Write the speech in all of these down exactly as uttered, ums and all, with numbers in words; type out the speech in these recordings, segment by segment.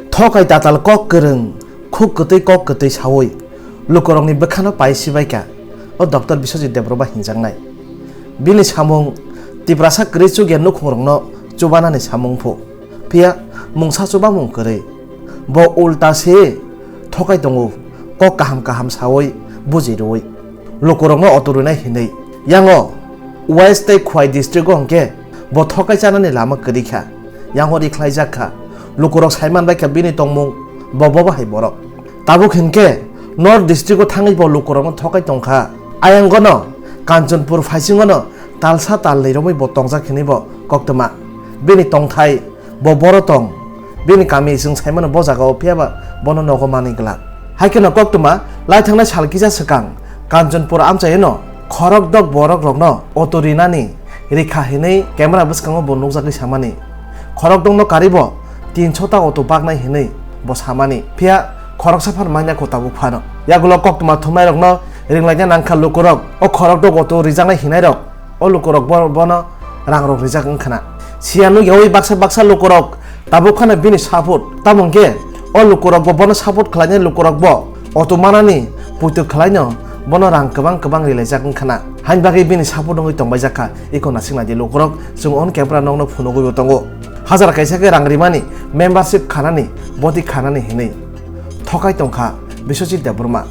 Thokai tatal kok kwrwng, khuk kwtwi kok kwtwi sawi lukurokni bwkhano pai sibaikha o Doctor Biswajit Debbarma hinjaknai. Bini samung Tiprasa kwrwi chukya nukhungrokno chubanani samung phu. Phiya mungsa chubamung kwrwi. Bo ulta se thokai tongo, kok kaham kaham sawi buji rwui. Lukurokno auto rwnai hinwi. Yango West tei Khwai district o hwnkhe bo thokai chanani lama kwrwi kha. Yango rikhlaijak kha. Lukurok sai manbai kha bini tongmung, bo bobo hai borok. Tabuk hinkhe North district o thangwi bo lukurokno thokai tongkha. Ayang gono Kanchanpur phaisingono talsa talnwi romwi bo tongjak hinwi bo koktwma. Bini tongthai bo boro tong. Bini kami chwng saimano bo jagao, phiyaba bono nogo manwi glak. Hai kheno koktwma lai thangnai sal kisa swkang Kanchanpur amchaino khorok dok borok rokno auto rinani rikha hinwi camera bwskango bo nukjagwi samani. Khorok dokno karibo tinso ta auto baknai hinwi bo samani. Phiya khoroksa phano manya kho tabuk phano. Yagulo koktwma thumnairokno ringlaina nangkha lukurok. O khorok dok auto rijaknai hinairok o lukurok bo-, bono rangrok rijak wngkhana. Siya nukyawi baksa baksa lukurok tabuk phano bini support. Tamo hwnkhe o lukurokbo bono support khlainai lukurokbo auto manani puitu khlaino bono rang kwbang kwbang rilaijak wngkhana. Haini bagwi bini support wngwi tongbaijak kha. Iko nasiknai di lukurok, chwng on camera nokno phunugwibo tongo. Hajar kaisa khe rang rimani, membership khanani, boti khanani hinwi thokai tongkha Biswajit Debbarma.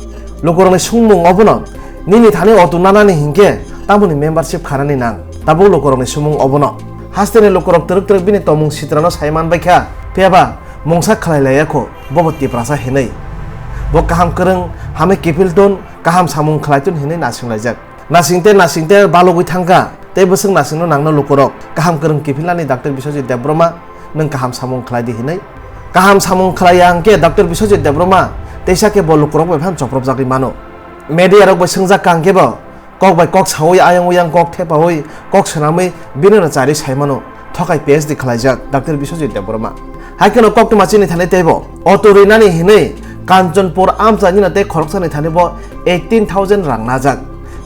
Lukurokni sungmung obono, nini thani auto nanani hinkhe tamoni membership khanani nang, tabuk lukurokni sumung obono. Hasteni lukurok twrwk twrwk bini tongmung sitrano sai manbaikha, phiyaba mungsa khlai laiyakho, bobo Tiprasa hinwi. Bo kaham kwrwng, hamwi kiphil tun, kaham samung khlai tun hinwi nasinglaijak. Nasing tei nasing tei balugwi thangkha, tei bwswk nasingno nangno lukurok kaham kwrwng kiphilnani Doctor Biswajit Debbarma, nwng kaham samung khlai di hinwi. Kaham samung khlai ya hwnkhe Doctor Biswajit Debbarma teisa khe bo lukurok bai phano chopropjagwi mano. Media rok bai swngjak kha hwnkhe bo kok bai kok sawi, ayang uyang kok thepawi, kok swnamwi bini no charwi sai mano. Thokai P H D khlaijak Doctor Biswajit Debbarma. Hai kheno koktwma chini thani teibo auto rinani hinwi Kanchanpur amchaini no tei khoroksani thani bo eighteen thousand rang najak.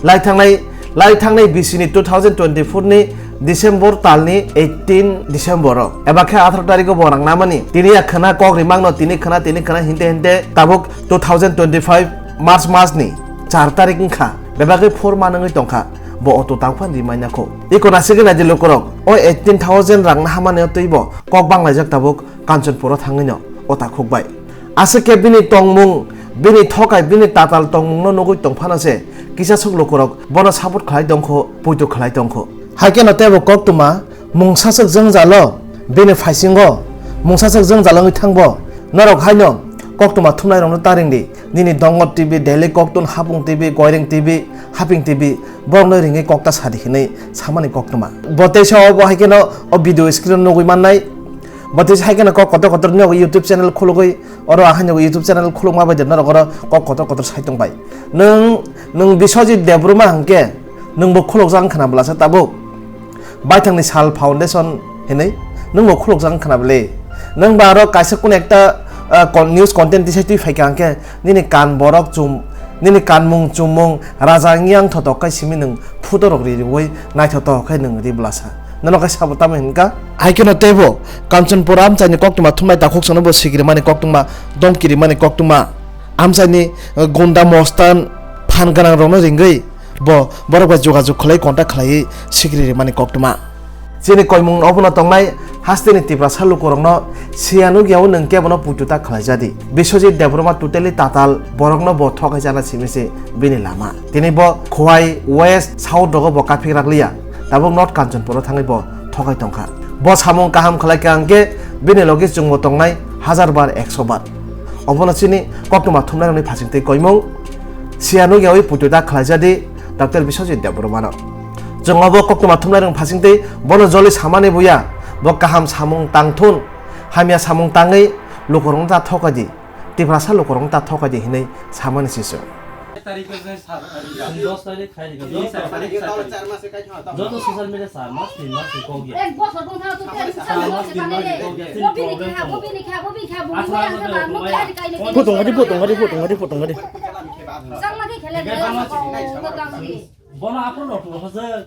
Lai thangnai, lai thangnai bisini two thousand twenty-four ni December talni eighteen December o, eba khe atharo tarikh o bo rang namani. Tini ya khwna kok rimang no, tini khwna, tini khwna hinte hinte tabuk two thousand twenty-five March mas ni char tarikh wngkha. Bebagwi phor manwngwi tongkha. Bo auto tangphani rimaina kho. Iko nasigwi naidi lukurok. O eighteen thousand rang nahamani o twibo kok banglaijak tabuk Kanchanpur o thangwino o takhuk bai. Aswk khe bini tongmung, bini thokai, bini tatal tongmungno nugwi tongphano se kisa swk lukurok bono support khlai tongkho, puitu khlai tongkho. Hai kheno teibo koktwma mungsaswk jwngjalo bini phaisingo, mungsaswk jwngjalo wngwi thangbo norok haino koktwma thumnairokno ta ringdi. Nini Dongor T V, Daily Koktun, Hapung T V, Goireng T V, Haping T V, borokno ringwi kokta sadi hinwi samani koktwma. Bo teisa obo hai kheno o video screen o nugwi mannai. Bo teisa hai kheno kok kotor kotor ni YouTube channel khulugwi, oro ahai ni YouTube channel khulukma bai de norok oro kok kotor kotor sai tongbai. Nwng, nwng Biswajit Debbarma hwnkhe nwngbo khulukjak wngkha na bwlasa tabuk? Baithangni Sal Foundation hinwi nwngbo khulukjak wngkha na bwle? Nwng ba aro kaisa kunu ekta, ah, con-, news content tisai twi phaikha hwnkhe nini kan borok chum, nini kanmung chummung raja wngya wngthotok khai simi nwng photo rok ri riwi naithotok khai nwng ri bwlasa. Nono khai sabo tamo hinkha? Hai kheno teibo Kanchanpur amchaini koktwma thumnai takhuk sano bo sikiri mani koktwma, dongkiri mani koktwma, amchaini, eh, gunda mostan phan gwnang rokno ringwi bo borok bai jogajog khlai contact khlaiwi sikiri rimani koktwma. Chini koimung obono tongnai hasteni Tiprasa lukurokno siya nukya o nwng kebono puitu ta khlaijadi. Biswajit Debbarma totally tatal, borokno bo thokai chana simi se bini lama. Tini bo Khowai West South rogo bo kaphik rak liya, tabuk North Kanchanpur o thangwi bo thokai tongkha. Bo samung kaham khlai kha hwnkhe bini logi chwngbo tongnai hajar bar, ekso bar. Obono chini koktwma thumnairokni phasingtwi koimung siya nukyawi puitu ta khlaijadi Doctor Biswajit Debbarmano. Chwng obo koktwma thumnairokni phasingtwi bono joli samani buya, bo kaham samung tangthun, hamya samung tangwi lukurokno ta thokadi, Tiprasa lukurokno ta thokadi hinwi samani se chwng. Dos tarik khai rikha. Dos tarik khai rikha. Joto social media char mas, tin mas ni kok ya. Ek bosor bong thang tu. Char mas, tin mas ni kok ya. Chini problem tamo. Photo ngadi, photo ngadi, photo ngadi, photo ngadi. Chang ma khe khele. Bono apor rok tu hoje.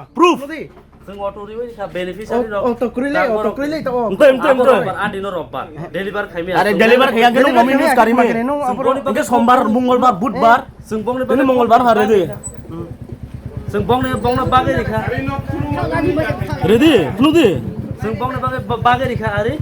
Proof. Proof. Chwng auto riwi kha beneficiary rok. Auto kwrwi le, auto kwrwi le to. Mtoi, mtoi, mtoi. Abo robbar, adi no robbar. Deliver khaimi. Are deliver khaya khe nung mami news karimi. Hwnkhe sombar, mongolbar, budbar. Chwng bongni bagwi mongolbar ha ready. Chwng bongni, bongni bagwi rikha. Ready? Khuludi? Chwng bongni bagwi, bagwi rikha ari.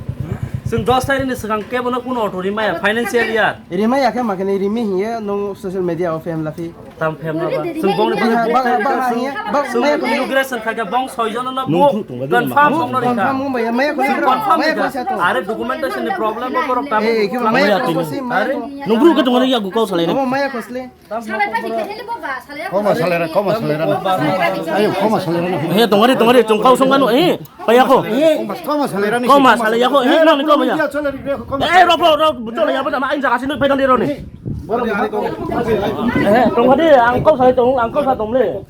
Chwng dos tarikh ni swkang kebono kuno auto rimaya, financial year. Rimaya khe makhe ni rimi hiye nung social media o fame lafi. Tam phem na ba. Sung bong ni bong. Bang, bang, bang, bang, bang, bang, bang, bang, bong soi jono na. Nung bong thu tong ba, confirm bong no rikha. Confirm bong ba, maya kholi. Confirm maya rikha. Kholi sa to. Are documentation ni problem ba borok tam. Eh, ki maya kholi. Are nung bru ke tong ya gu kau salai na. Maya kholi. Salai pa jikhe thele bo ba, salai ya. Koma salai ra, koma salai ra. Ayo, koma salai ra. He tong ari, tong ari, chung kau sung anu, eh. Payakho. Koma salai rani. Koma salai yakho. Eh, nang ni koma ya. Eh, rok, rok, rok, chole ya, bana, ain jaga sini, paitan dero ni. Eh, tong hadi, angkol salai tong, angkol sa tong le.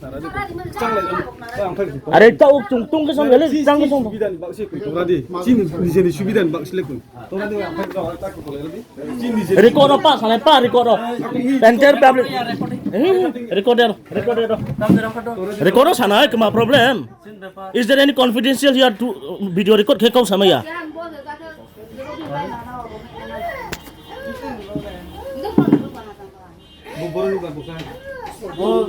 Are, ta uk chung tung ke song le, chang ke song. Subida ni bak si kui, tong hadi. Chini, nijeni subida ni bak si le kui. Tong hadi, angkol sa, ta ko le di. Chini, nijeni. Record pa, salai pa, record. Enter public. Eh, recorder, recorder. Record sana, kema problem. Is there any confidential here to, uh, video record khe kau samaya? Bo, bo,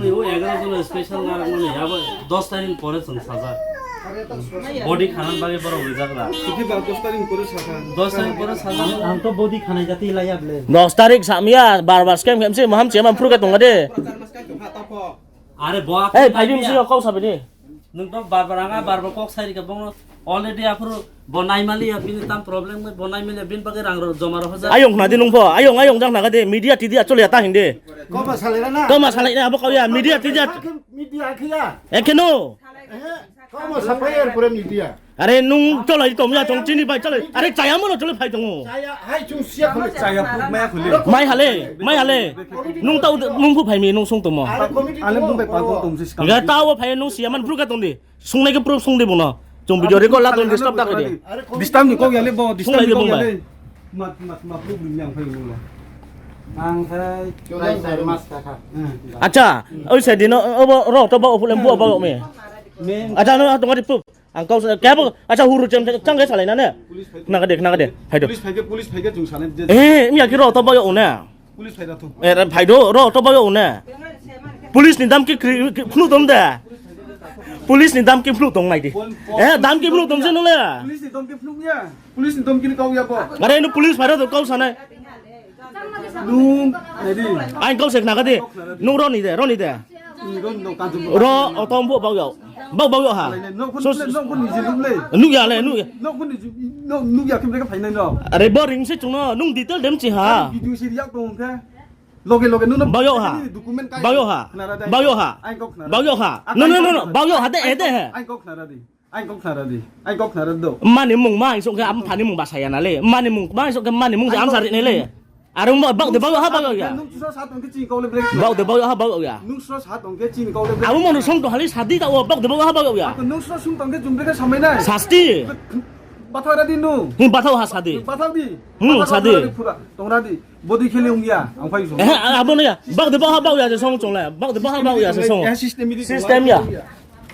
bo, egaroh jon special narak mani, abo dos tarik pore chwng sajak. Body khanan bagwi borok rijagra. Tiki ba dos tarik pore sajak. Dos tarik pore sajak. Ang to body khanai jati laya ble. Dos tarik samya, bar bar scam khem se, maham se, man phuruka tonga de. Are bo. Hey, phai di, misi kau sabi ni. Nwng to bar bar anga bar bar kok sai rika bongno already aphuru bo naimali ya bini tam problem ngai bo naimali ya bini bagwi rang ro joma ro hoja. Ayong khna di nung pho, ayong, ayong jang naga de, media tidi achol ya ta hinde. Koma salai na. Koma salai na abo kau ya, media tidi ach- Media khiya. Ekhe no. Eh, koma sapai er pore media. Are nung cholai tom ya tong chini bai cholai. Are chaya mono cholai phai tongo. Chaya, hai chung sia khole. Chaya phuk maya khole. Mai hale, mai hale. Nung tau nung phu phai mi nung sung tomo. Are committee. Ale bung bai pagong tom sis. Ga tau phai nung sia man phuruka tong di. Sungnai khe proof sung di bono. Chung video record la tong disturb ta khe di. Disturb ni kok ya le bo, disturb ni kok ya le. Mat, mat, mat, problem yang phai mo. Ang khai, khai, khai, mas ka kha. Acha, oi sai dino, obo ro to ba opulem bu ba me. Acha no tong di proof. Ang kau sa, kaya bo, acha huru chem chang khe salai na ne? Khna ka de, khna ka de. Phai do. Police phai khe, police phai khe chung sanai je. Eh, mi akhi ro to ba yo ne. Police phai da thu. Eh, phai do, ro to ba yo ne. Police ni dam ki khri-, ki phlu tom de. Police ni dam ki phlu tong nai di. Eh, dam ki phlu tom se no le. Police ni dam ki phlu ya. Police ni dam ki kau ya bo. Are no police phai ro to kau sanai. Nung, nai di. Ang kau se khna ka de. Nung ro ni de, ro ni de. Ro otom bo bau yau. Bau bau yau ha. Nukya le, nukya. Are bo ring se chungno nung detail dem chi ha. Loge loge nung bau yau ha. Bau yau ha. Bau yau ha. Bau yau ha. No no no no bau yau ha de de he. Ang kok khna ra di. Ang kok khna ra di. Ang kok khna ra do. Mani mung ma ang sok khe am phani mung ba saya na le. Mani mung ma ang sok khe mani mung je answer ne le. Arung ba bak de bak ha bak ya. Nung sura sa tong khe chini kau le brek. Bak de bak ha bak ya. Nung sura sa tong khe chini kau le brek. Abo manu song to hali sadi ta o bak de bak ha bak ya. Ako nung sura sung tong khe jum brek samai nai. Sasti. Bathau ra di nung. Hin bathau ha sadi. Bathau di. Hmm, sadi. Tong ra di. Body kheli ung ya. Ang phai sung. Eh, abo no ya. Bak de bak ha bak ya je song chong le. Bak de bak ha bak ya je song. System ya.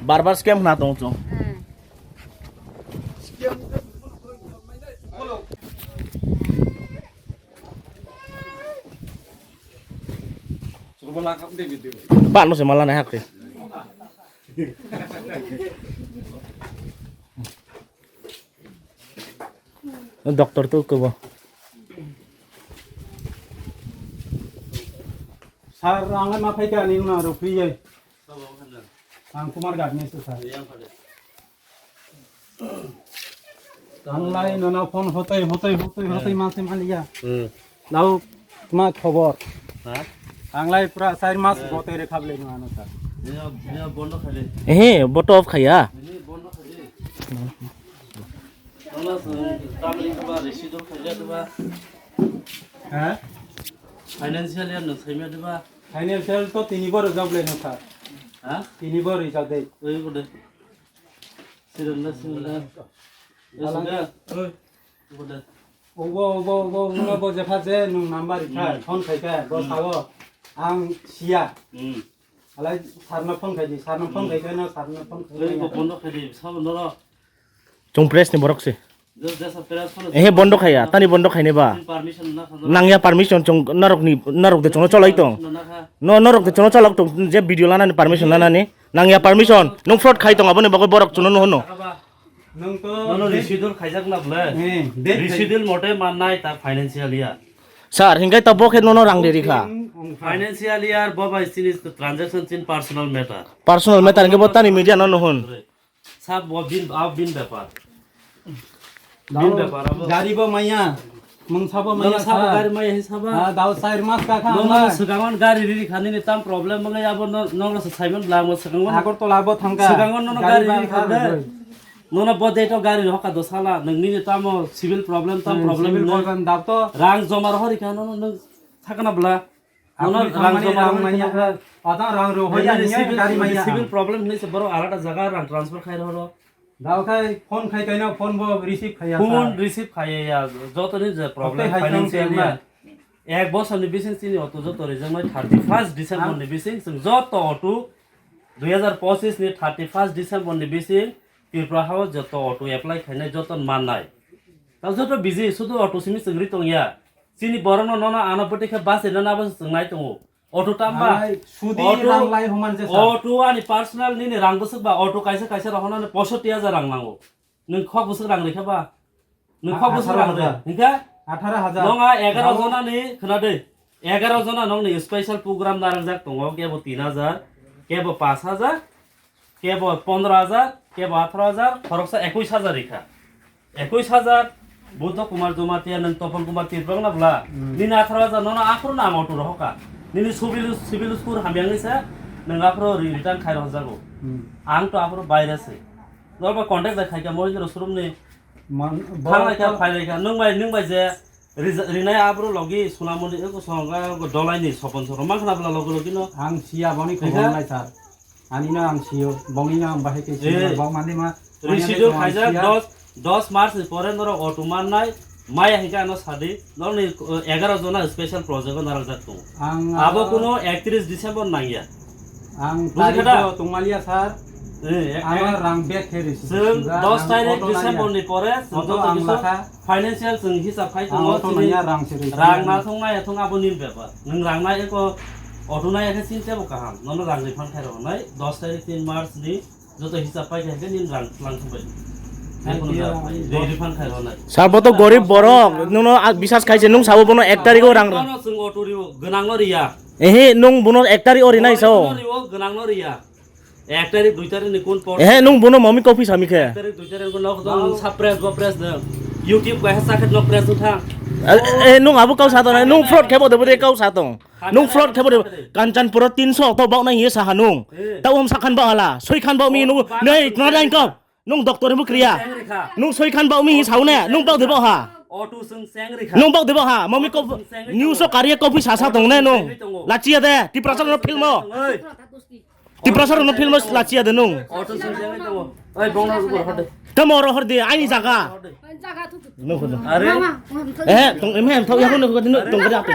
Bar bar scam na tong chong. Ba no se mala na hakte. Doctor tu ke bo. Sir, ang ma phai ka ni na ro free ai. Ang Kumar Ghat ni sir. Ang lai nono phone hotai, hotai, hotai, hotai, hmm, ma se maliya. Hmm. Nao ma khobor. Ha? Ang lai pura char mas, eh, bote re khable no ano sir. Niya, niya bondo khale. Eh, boto off khaya. Niya bondo khale. Nono sir, tamni ba residor khaya diba. Ha? Financial year no saimya diba. Financial to tini bor job le no sir. Ha? Tini bor job de. Oi bode. Sirenda, sirenda. Alang. Sirenda. Oi. Ubo da. Ubo, ubo, ubo, ubo, bo jepha je nung number ikha, hmm, phone khaikha, bo, hmm, sao. Ang siya. Hmm. Alai sarno phone khaidi, sarno phone, hmm, khaikha na, sarno phone khaikha. Oi, bo bondo khaidi, sao noro. Chung press ni borok se. Ehe, bondo khaya, tani bondo khaini ba. Nangya permission chwng norok ni, norok de chwngno cholai tong. No, norok de chwngno cholok tong, je video lanani permission lanani. Nangya permission, nung fraud khai tong aboni bagwi borok chwngno nuhono. Nono reschedule khaijak na bwle. Reschedule mote mannai ta financial year. Sir, hinkai ta bo khe nono rang de rikha. Financial year bo bai chini transaction chin personal matter. Personal matter hwnkhe bo tani media no nuhun. Sab bo bin, ab bin bepar. Bin bepar abo. Gari bo maya, mungsa bo maya. Sabo gari maya hi saba. Ah, dao sair mas ka kha. Nono swkangon gari riri khani ni tam problem mangai abo no, nono se Simon bla mo swkangon. Agartala bo thangka. Swkangon nono gari riri khani. Nono bo date o gari hoka do sala, nang nini tamo civil problem, tam problem. Civil problem dab to. Rang joma rohori kha nono nang sakana bla. Nono rang joma rohori kha. Ata rang rohori ya, civil problem hinwi se borok alada jaga rang transfer khai rohoro. Dao khai phone khai kaino phone bo receive khaiya. Phone receive khaiya ya, joto ni je problem financial ya. Ek bosor ni bising chini auto joto rijak nai thirty first December ni bising chwng joto auto dui hazar pochis ni thirty first December ni bising Tripura hao joto auto apply khainai joto mannai. Ta joto busy sudu auto simi chwng ri tongya. Chini borok no nono ano bwtwi khe bus eno nabo chwng nai tongo. Auto tamba. Sudi rang lai human je sa. Auto ani personal nini rang bwswk ba auto kaisa kaisa rohornani posotti hajar rang nango. Nwng khok bwswk rang rikha ba? Nwng khok bwswk rang rikha? Atharo hajar. Nonga egaro jona ni khna de. Egaro jona nongni special program narangjak tongo, kebo tin hajar, kebo pas hajar, kebo pondro hajar, kebo atharo hajar, khoroksa ekwis hajar rikha. Ekwis hajar, Buddha Kumar Jamatia nwng Topon Kumar Tripura na bla. Nini atharo hajar nono aphuru na ang auto rohoka. Nini civil, civil score hamyangni se nwng aphuru return khai rohorjago. Ang to aphuru baire se. Norba contact bai khaika Mohindra showroom ni. Thanglai kha, phailai kha. Nwng bai, nwng bai je rija-, rinai abro logi Sonamoni eko songa go dolai ni sopon soro. Mang khna bla logi logi no. Ang siya boni khobor lai sir. Ani no ang siyo, boni no ang bahai ke siyo, bong mandi ma. Risidu khaijak dos, dos March ni pore norok auto mannai, maya hingke ano sadi, norok ni egaro jona special project o narwk jak tongo. Abo kuno ektris December nangya. Ang tarikh o tongmaliya sir. Ang rang bag khe risi. Chwng dos tarikh December ni pore chwng joto kisa financial chwng hisab khai tongo. Rang na thung na ya thung abo nini bepar. Nwng rang na eko auto na ya khe chini tebo kaham. Nono rang refund khai rw nai dos tarikh tin March ni joto hisab pai khe nini rang tlang thung bai. Sabo to gorib borok, nwngno bisas khaise, nwng sabo bono ek tarikh o rang. Bono chwng auto riwo, gwnang no riya. Ehe, nwng bono ek tarikh o rinai sao. Gwnang no riya. Ek tarikh, dui tarikh ni kun por? Ehe, nwng bono mami kopi sami khe? Ek tarikh, dui tarikh ni kun nok dong, sa press, bo press dong. YouTube kaisa sakhet nok press wng thang. Eh, nwng abo kau sa tong, nwng fraud khe bo de, bo de kau sa tong. Nwng fraud khe bo de, Kanchanpur o tinso to bak nai ye sa ha nwng. Ta um sakhan ba hala, soi khan ba mi nwng, nei, tna dang kau. Nwng doctor ni bo kriya. Nwng soi khan ba mi sao ne, nwng bak de ba ha. Auto seng seng rikha. Nwng bak de ba ha, mami kop, news o kariya kopi sa sa tong ne nwng. Lachiya de, Tiprasa no film o. Tiprasa rokno film lachia de nwng. Auto sung sung tongo. Oi, bongno rubor horde. Tamo oro horde, ani jaga. Are. Eh, tong em hem thok yago no tong gari ato.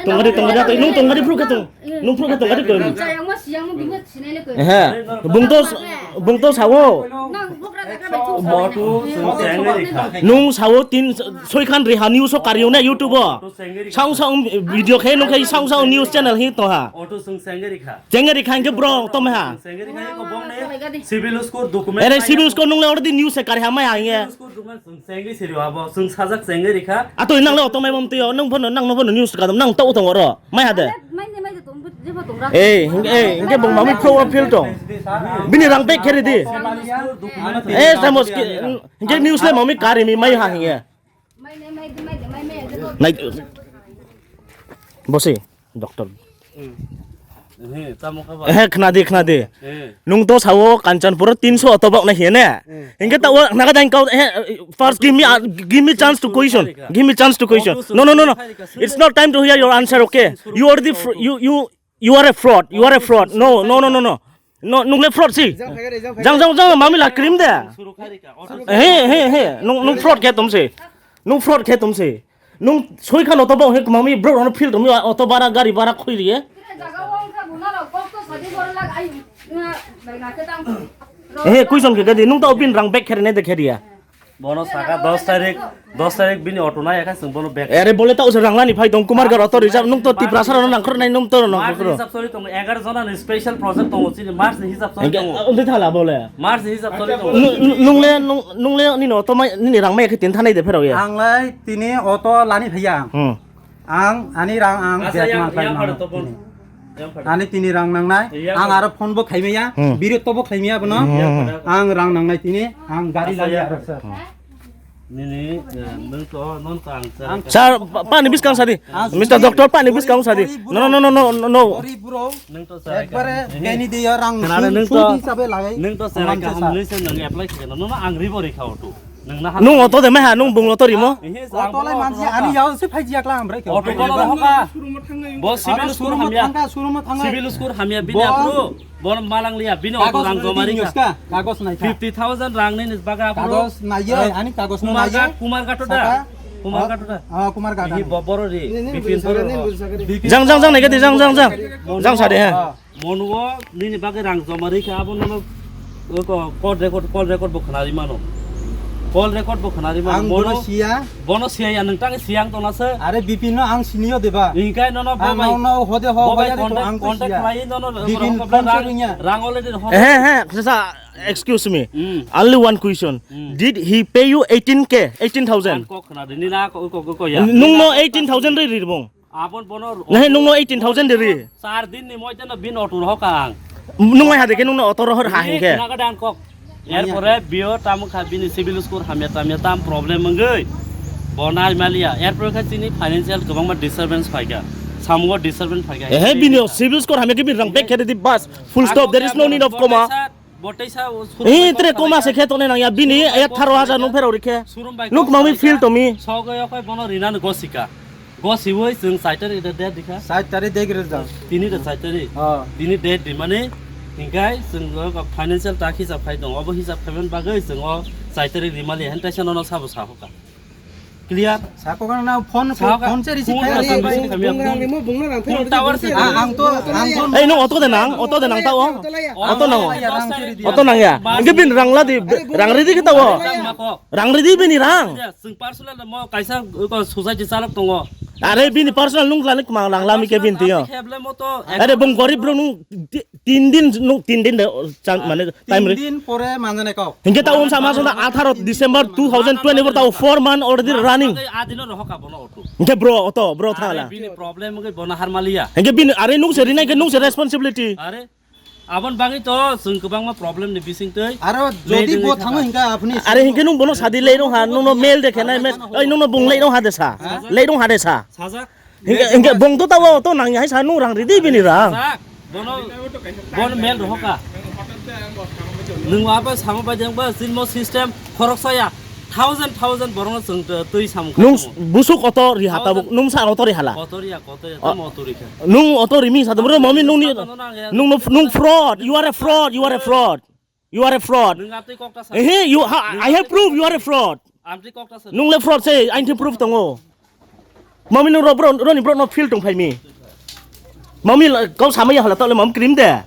Tong gari, tong gari ato. Nwng tong gari phru khe tong. Nwng phru khe tong gari ko. Eh. Bung to bung to sawo. Auto sung sung rikha. Nwng sawo tin soi khan rihani uso kariyo na YouTube o. Saung saung video khe nwng khe saung saung news channel hi tong ha. Auto sung sung rikha. Chengeri kha hingke bro tome ha. Chengeri kha ko bong ne civil score document. Ere civil score nungle already news se kari ha mai ha hingye. Civil score document sung chengeri siri abo sung sajak chengeri kha. Ato nang le otomai bom tiyo nang bono nang no bono news kadam nang tau tong oro mai ha de. Mai ne mai de tong jebo tong ra. Eh hingke eh hingke bong mami pro feel tong. Bini rang pek kheri di. Eh samos ki hingke news le mami kari mi mai ha hingye. Nai bosi doctor. He tamo kha ba. He khna di khna di. Nung to sawo Kanchanpur tinso auto bak na hene. Hingke ta wa naga dang kau he first give me a- give me chance to question. Give me chance to question. No no no no. It's not time to hear your answer, okay? You are the fr- you you you are a fraud. You are a fraud. No no no no no. No, nung le fraud si. Jang jang jang mami la cream de. He he he. Nung nung fraud khe tum si. Nung fraud khe tum si. Nung soi khan auto bok he mami bro no feel tum auto bara gari bara khoi riye. He kuison khe gadi nung ta opin rang back khere ne de khere ya. Bono saka dos tarik, dos tarik bini auto nai ekha chwng bono back. Ere bole ta usah ranglani phai tong Kumar gar auto reserve nung to Tiprasa rano nangkhor nai nung to nangkhor. Hisab sori tong egar jona ni special project tong chini March ni hisab sori tong. Undi thala bole. March ni hisab sori tong. Nung le nung le nini auto mai nini rang mai khe tin thanai de pherao ya. Ang lai tini auto lani phaiya. Hmm. Ang, ani rang ang Asa bag yang, mang yang khlaima pada topon. Tini. Yang pada. Ani tini rang nangnai. Yang Ang pada. Aro phone bo khlaimaya. Hmm. Video to bo khlaimaya bono. Hmm. Yang pada. Ang rang nangnai tini. Ang gari Asa lagi yang aro pada. Sir. Nini, eh, nung to, non to ang sir. Ang Sir, pa-, pani biskang sadi. Ang Mister Doctor, pani biskang sadi. Gori buro. No, no, no, no, no, no. Gori buro. Nung to sir. Ekbare Sir. Beni de ya rang Kenapa sum, nung sum to, hisabe lagai. Nung to sir, Aman kaham sir. Nung sir nung apply khe no, no, no, ang ribo ri khao tu. Nung na Nung oto de mai ha, nung bung oto rimo. Ehe, sa Oto lai oto manji oto ani ka. Yao se phai jiya klang brai khe. Oto ko lo ho ka. Bo civil Aro school showroom hamya. Thangka, showroom thangka. Civil school hamya bini Bo apro. Bon malang liya bini oto Kagos rang nang joma di ringa. News ka, kagos nai ka. Fifty thousand rang ni nis baga apro. Kagos nai ye, Eh, ani kagos Kumar nai ye. Ga-, Kumar Gato da. Saka. Kumar Gato da. Ah, Kumar Gato. Ini bo-, boro ri. Ini, ini Bipin beri boro. Saka, ini beri saka. Bipin Jang, jang, boro. Jang, nai ka di, jang, jang, jang. Mono. Jang sa de ha. Ah. Mono nini bagwi rang joma rikha, abo nono ko-, call record, call record bo khwnarwi mano. Call record bo khwnarwi mano. Ang Mono bono siya. Bono siya ya, nwng tang siya ang tona se. Are Bipin no ang siniyo deba. Ingkai nono Ang bobai. Nono hode ho Bobai hoya de to contact, ang to contact siya. Khlai nono Bipin rang phone rang, se rinya. Rang already ho. He, he, sasa, excuse me. Hmm. Only one question. Hmm. Did he pay you eighteen K, eighteen thousand? Ang kok khwnadi, nini na ko, ko, ko, ko ya. Nung no eighteen thousand ri ri bong. Abon bono Nahe nungno eighteen thousand de ri. Char din ni moite no bin auto rohok ang. Nung mai hade ke nungno auto rohor ha hingke. Naga dan kok. Erpore bio tam kha bini civil score hamya tamya tam problem wngwi. Bo nai maliya. Erpore kha chini financial kwbangma disturbance phaikha. Samungo disturbance phaikha. Ehe bini civil score hamya ke bin rang back khe di bas. Full stop. There is no need of comma. Bo teisa Eh, tre koma se khe tone nang ya bini atharo hajar nung phero rikhe. Nuk mami feel to mi. Sogo yo koi bono rinani gosika. Gosiwoi chwng chai tarik de date dikha. Chai tarik date rijak. Tini de chai tarik. Oh. Tini date di mani hingkai chwng o financial tak hisab khai dong. Obo hisab khaiman bagwi chwng o chai tarik rimali hen taisa nono sabo sahoka. Clear? Sako kan na phone, Saka phone se receive phone khai se receive khai. Phone tower se Ah, ang to, ang to. Ei, nung auto de nang, auto de nang tao. Auto nang. Auto nang ya. Hingke bin rang la di, rang ri di ke tao. Rang ri di bini rang. Sing personal mo kaisa ko society chalok tongo. Are bini personal nung lani kma rang lami ke bin tiyo. Are bung gorib bro nung Tin din, no, tin din de, oh, chan, mane, time re. Tin din pore manjane kau. Hingke ta um sama sona atharo December two thousand twenty-four ta four month already running. Adino rohok abono auto. Hingke bro, auto, bro, thala. Bini problem ke bona harmaliya. Hingke bini, are nung se rinai ke nung se responsibility. Are, abon bagi to, sung kebang ma problem ni bising tei. Aro, jodi bo thango hingke apni. Are hingke nung bono sadi lei rong ha, nung no mail de kenai mail, oi nung no bung lei rong ha de sa. Lei rong ha de sa. Sajak. Hingke, hingke bong to tao to nang ya sa nung rang ridi bini rang. Sak, bono, bono mel rohoka. Nung apa sama ba jeng ba sinmo system khorok saya thousand thousand borong sung tui sam. Nung busuk oto ri hata buk nung sa oto ri hala. Kotoria, kotoria, tamo oto ri kha. Nung oto ri mi sa bro mami nung ni nung nung fraud. You are a fraud. You are a fraud. You are a fraud. Nung atui kok ta sa. Eh, you ha, I have proof you are a fraud. Amtui kok ta sa. Nung le fraud se, ain thi proof tongo. Mami nung ro bro, roni bro no feel tong phai mi. Mami la, kau sama ya hala tole mam cream de.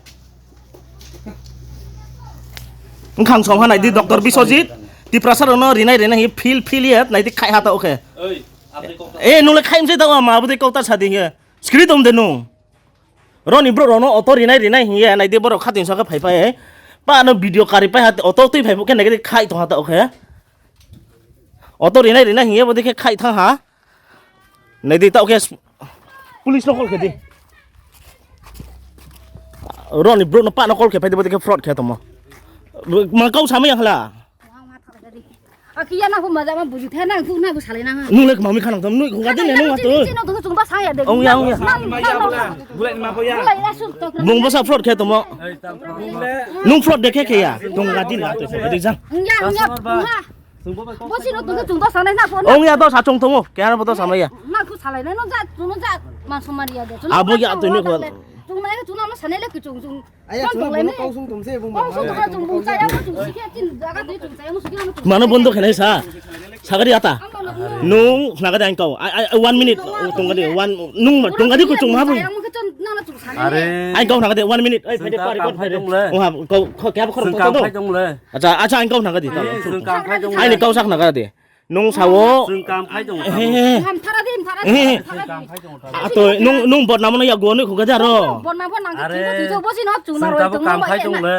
Nkhang song ha nai di Doctor Biswajit, Tiprasa rok no rinai rinai hi feel feel ya, nai di khai ha ta oke. Oi, amtui kok ta. Eh, nung le khai mse ta ma, bu de kok ta sa di nge. Skri dom de nung. Roni bro rono auto rinai rinai hiye nai de borok khating saka phai phai. Pa no video kari pai hat auto twi phai khe nai khai tong hata okhe. Auto rinai rinai hiye bodi khe khai thang ha. Nai de ta okhe police no call khe di. Roni bro no pa no call khe phai de bodi khe fraud khe tomo. Ma kau samai yang hla. Akiya na huma jama buju the na tu na bu sale na. Nung le mami khanang tam nui khunga din nung atu. Chino tu chungba saya de. Ong ya, ong ya. Bulai ma boya. Bulai la sur to. Bung basa fraud khe tomo. Nung fraud dekhe khe ya. Khunga din atu. Dik jang. Ong ya, ong ya. Bo chino tu chungba sale na phone. Ong ya to sa chung tongo. Khe ano to samai ya. Na ku sale na no ja, tu no ja. Ma somari ya de. Abo ya tu ni ko. Chung na ku chung na ma sale le ku chung chung. Aya, chwng bono kau sung tum se, bung Kau sung tum se, bung chaya, bung chaya, bung chaya, bung chaya, bung chaya. Mano bondo khenai sa. Sagari ata. Nung nagade ang kau. Ai, ai, one minute. Tungadi one, nung tungadi ko chung ma bung. Are. Ang kau nagade one minute. Ai, phede pari kot phede. Oha, kau kau kya khor to. Acha, acha ang kau nagade. Ai ni kau sak nagade. Nung sao. Chwng kam khai tongo. Hamthara di, hamthara di, hamthara di. Ato nung nung botnamo no yago no khuga jaro. Botnamo nang Are. Twijo, twijo, bosi no chwng Chwng naro tabo chwng kam naro khai tongo le.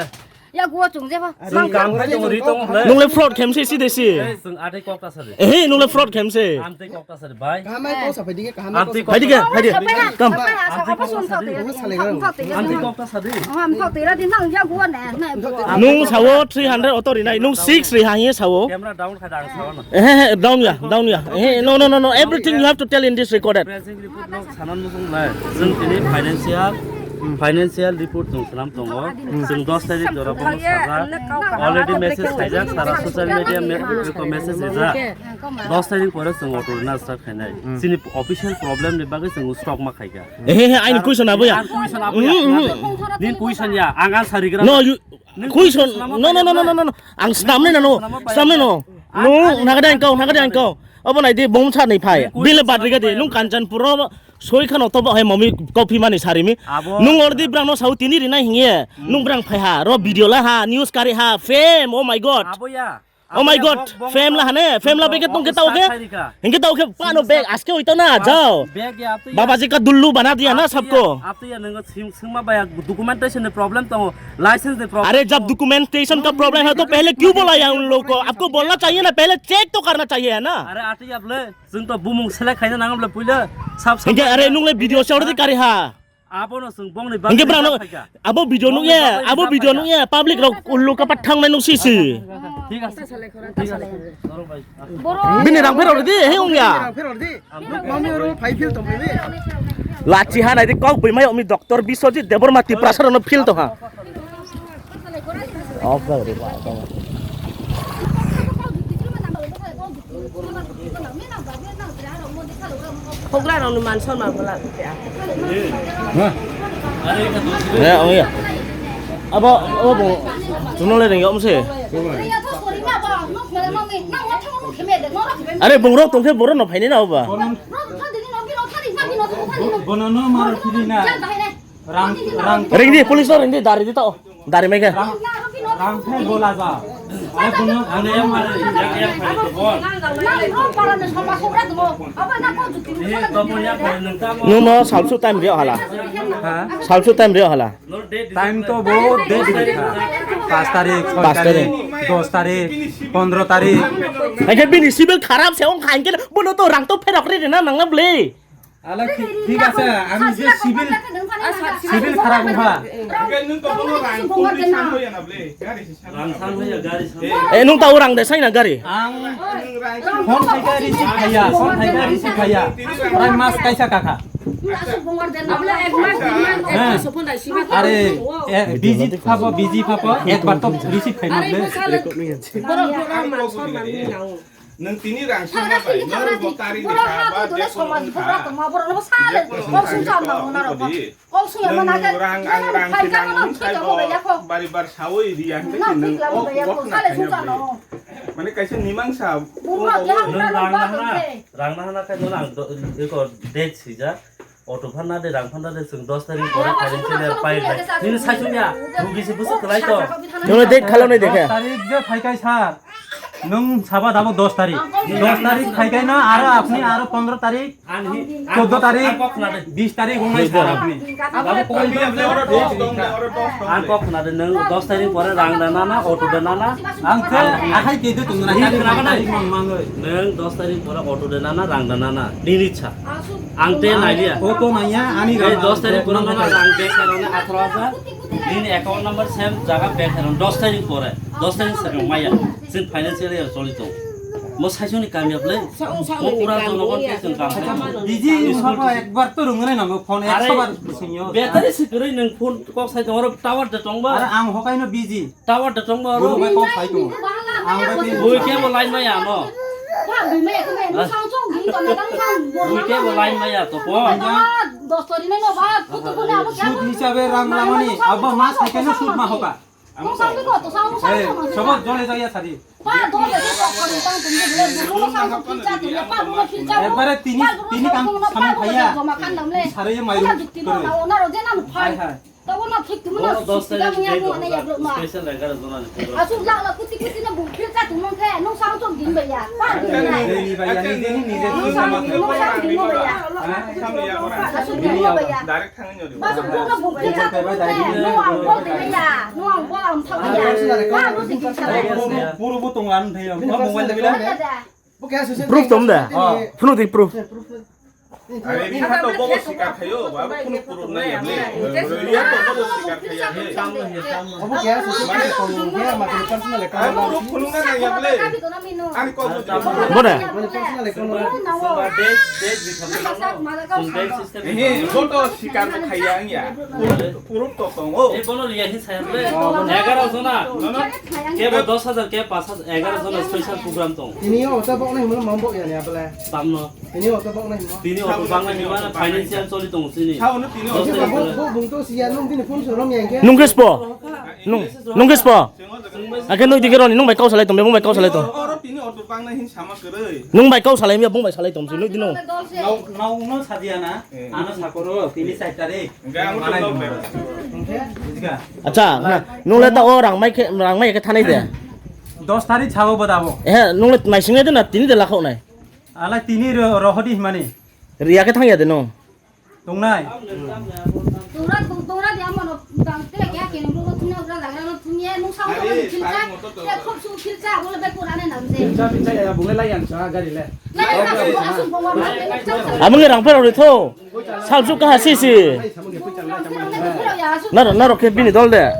Ya gua chung je ba. Chwng kam khai tongo, ri tongo hle. Nungle fraud khem se si de si. Ei, chwng atwi kok ta sadi. Eh, nungle fraud khem se. Amtwi kok ta sadi, bai. Kaham kok sa phai digi, kaham kok sa phai digi. Phai digi, phai digi. Kam. Amtwi kok ta sadi. Nung sawo three hundred auto rinai, nung six ri ha hiye sawo. Camera down khai dang sawo. Eh, eh, down ya, down ya. Eh, no, no, no, no. Everything you have to tell in this recorded. Report no sanan muchung lai. Chwng tini financial, financial report chwng swnam tongo. Chwng dos tarik jora bono sajak. Already message khaijak, sara social media me-, message rijak. Dos tarik pore chwng auto rina start khainai. Chini official problem ni bagwi chwng stop ma khaikha. Eh, eh, eh, aini question abo ya. Question abo ya. Din question ya, ang answer rigra. No, you, question. No, no, no, no, no, no, no. Ang snamnai na no. Snamnai no. No, nagade ang kau, nagade ang kau. Abo nai di bom sa ni phai. Bile bad riga di. Nung Kanchanpur ro soi khano to hai mami kopi mani sarimi. Nung already brang no sau tini rinai hinge. Nung brang phai ha. Ro video la ha. News kari ha. Fame. Oh my God. Abo ya. Oh my God, fame la hane, fame la beke tong ke tau ke? Hingke tau ke pano bag aske oi tau na, jao. Bag ya, tu ya. Baba ji ka dullu bana diya na sabko. Ap tu ya, nang sim, sima ba ya, documentation ni problem tongo, license ni problem. अरे, जब documentation का problem है, तो पहले क्यों बोला यार उन लोगों को? आपको बोलना चाहिए ना, पहले चेक तो करना चाहिए, है ना? Are ati ya ble, jwng to bumung select khaina nang ble puila, sab sab. Hingke, are nung le video se already kari ha. Abono chwng bongni bagwi. Hingke brang no, abo video nung ya, abo video nung ya, public rok ullu kapat thang nai nung sisi. Thik ase. Thik ase. Bini rang phero di, he ung ya. Rang phero di. Mami oro phai phil tong phai. Lachi ha nai di kok bui mai omi doctor Biswajit Debbarma Tiprasa no phil tong ha. Off ka re ba. Hokla rok ni man sonna bwla. Ya, oh ya. Abo, abo bo, chuno le rengyo mse. Are bung rok tongkhe boro no phaini na oba. Bono no maro kiri na. Rang, rang. Ring di, police no ring di, dari di tao. Dari mai khe. Rang, rang khe bola ja. Ai, bono, bono yang mari, yang, yang mari to bon. Eh, to bon yang mari nang tamo. Nung no salsu time rio hala. Ha? Salsu time rio hala. Time to bahut date dikha. Pas tarik, soi tarik, dos tarik, pondro tarik. Ai khe bini civil kharap se ong khain khe bono to rang to pherok ri na nang na ble. Ala, thik, thik ase, ami je civil, civil kharap wngkha. Rang san hoya, gari san. Eh, nung tao rang de sai na gari. Ang phone khaikha receive khaiya, phone khaikha receive khaiya. Prai mas kaisa kakha. Are, eh, busy phabo, busy phabo, ekbar to receive khaina ble. Nwng tini rang sama bai, nwng bo tari ni kha ba, je kono wngkha. Je kono wngkha, nwng rang, ang rang khe nang nwng sai bo bari bar sawi ri ya, hingke khe nwng kok, kok na khaina bai. Mane kaisa mimangsa, nwng rang nahana, rang nahana khe nwng ang do, eko date swijak. Auto phanna de, rang phanna de, chwng dos tarik pore financial year pai lai. Nini sai chwng ya, bugi se bwswk kwlai to. Nono date khalao nai dekhe. Dos tarik je phaikai sir. Nwng saba dabo dos tarik. Dos tarik phaikai no, aro apni aro pondro tarik, ani, chuddo tarik, ani kok khna de. Bis tarik wngnai sir apni. Abo koi de. Ang kok khna de, nwng dos tarik pore rang da nana, auto da nana. Ang khe akhai ke de tong na. Hi khna ba nai? Mang mang oi. Nwng dos tarik pore auto da nana, rang da nana. Nini ichha. Ang te nailia. Auto naiya, ani rang dos tarik pore nana rang bag khairoknai atharo hajar. Nini account number same jaga bag khairok dos tarik pore. Dos tarik sir maya. Chwng financial year choli tong. Mo saisoni kamyab le. Mo pura jonogon ke chwng kam khai. Busy wngkha ekbar to rwngnai nango phone ekso bar singyo. Battery se kwrwi nwng phone kok sai tong oro tower de tong ba. Are ang hokai no busy. Tower de tong ba oro. Bui khe bo line maya no. Bui khe bo line maya to po. Sud hisabe rang lamani, abba mas hai khe no sud ma hoka. Sobo jole jaya sadi. Ekbare tini, tini kam samung khaiya. Sari mai. Hai hai. Tawo no thik tumo no Bono dos sik tarik tumo ya date mo of na ya blok ma. Special egaroh jona ni program. Asu la la kuti kuti no bung phil ka tumo khe no sang chom din ba ya. Pa din na. Nini ba ya, nini, nini, nini. No sang din no ba ya. Ha? Asu din no ba ya. Direct thangni jodi. Ba su no bung phil ka tumo khe no ang bol din ya. No ang bol ang thang ya. Pa no sik sa. Puro bo tong an thai. Mo mobile de bila. Proof tom da? Phunu di proof. Are ni hato bobo sikar khayo, ba phunu proof na ya. Ya to bobo sikar khaya. Obo kaya susu kaya kong kaya makani personal account. Ano ro phunu na na ya ble. Ani ko. Bone. Personal account. He, boto sikar khaya ya. Puruk to tongo. Ei, bono liya hi saya ble. Egaroh jona. Nono. Kebo dos hajar, kebo paanch hajar, egaroh jona special program tong. Tini o ta bok nai mo mambo ya ni abla. Tamno. Tini o ta bok nai mo. Tini o bang nai ma financial choli tong sini. Sao no tini o. Dos hajar. Bo, bo bung to siya nung tini phone sorom ya ke. Nung kris po. Nung, nung kris po. Ake nui dikhe roni nung bai kau salai tong, bung bai kau salai tong. Oro tini o bang nai hin sama kwrwi. Nung bai kau salai miya bung bai salai tong si nui dino. Nau, nau no sadia na. Ano sakoro tini char tarik. Hwnkhe ang wngkha nok bai. Acha, na, nung le ta o rang mai khe, rang mai khe thanai de. Dos tarik sao bo dabo. He, nung le naising de na tini de lakhok nai. Ala tini ro-, rohodi himani. Riya khe thang ya de no. Tongnai. Tongra, tongra de amo no, tang te kya ke no, thumna gra lagra no thumye, nung sao no thilcha, te khop su thilcha, abo le bai pura ne nam je. Thilcha, thilcha ya, bung le lai yang sa, gari le. Abang ni rang phero ri tho. Sal su kaha si si. Naro, naro khe bini dol de.